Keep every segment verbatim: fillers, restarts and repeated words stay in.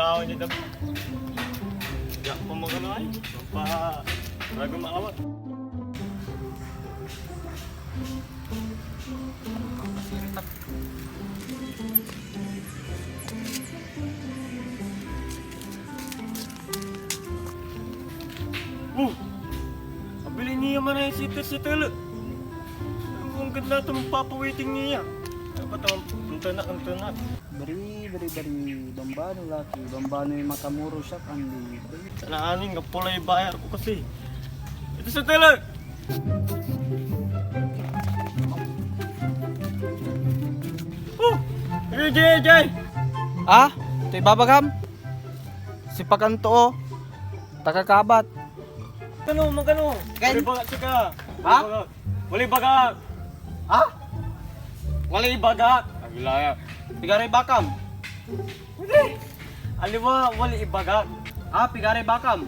Awan niya dam-, diak pa magano ay. Pa, grabe maawat. Oh! Abilin niya man ay sitel-sitel. Ang ganda itong papawaiting niya. Dapat ang, ang tanak, ang tanak. Bari, bari, bari, bambano laki, bambano yung makamuro siya, andi. Sana aning kapulay bayar ko kasi. Ito sa tele! Oh! Jay, Jay, Jay! Ah? Ito ibabagam? Sipakan to, oh. Takakabat. Kano, magkano? Ken? Wala ibaga, sika. Ha? Wala ibaga. Wala ibaga. Ha? Wala ibaga. Agilaya. Pigaray bakam? Hindi. Aliwa, wala ibaga. Ah, pigaray bakam?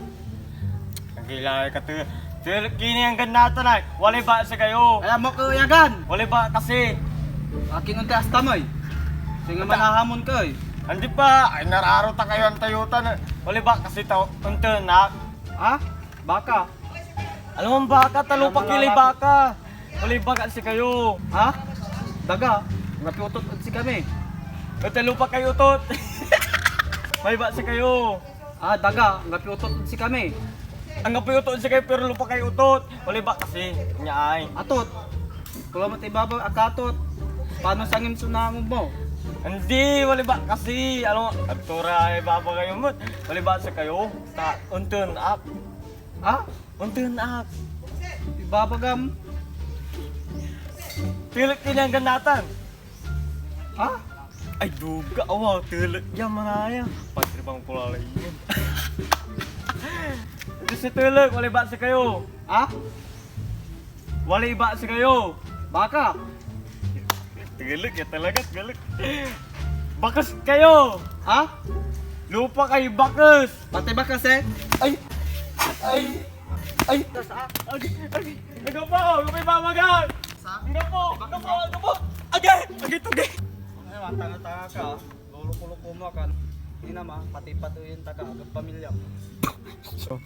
Agilaya ka to. Sir, kini ang ganatan ay. Wala iba sa kayo. Ay, mo ko yagan. Wala iba kasi. Akin unti asta mo eh. Sige, manahamon ka eh. Hindi pa. Ay, nararo ta kayo ang tayutan eh. Wala iba kasi tao. Unti na. Ha? Baka? Alam mo, baka, talupa kilay baka. Walay baka si kayo. Ha? Daga, napiutot ed sikami. Talupa kayo utot. May ba si kayo? Ah, daga, napiutot ed sikami. Ang napiutot si kayo, pero lupa kayo utot. Walay baka si, niya ay. Atot. Kulamat ibaba, akatot. Paano sangim so nangon mo? Hindi, walay ba kasi, alam mo, agtura ay baba kayo mo. Walay ba si kayo? Ta, untun, ah, Ha? Unti na ak. Ibabagam. Tilek din ang ganatan. Ha? Ay, duga, awa, tilek yan, manaya. Pagtripang ko lalay yun. Ito si tilek, wala iba si kayo. Ha? Wala iba si kayo. Baka. Tagalog ya talaga, Tagalog. Bakas kayo! Ha? Lupa kayo, bakas! Pati bakas eh? Ay! Ay! Ay! Agi! Agi! Agapo! Agapo! Agapo! Agapo! Agapo! Agi! Agi! Agi! Ay, matanga-tanga ka. Lolo-lolo mo kan. Hindi naman, pati-pati yung taga, pamilya. So,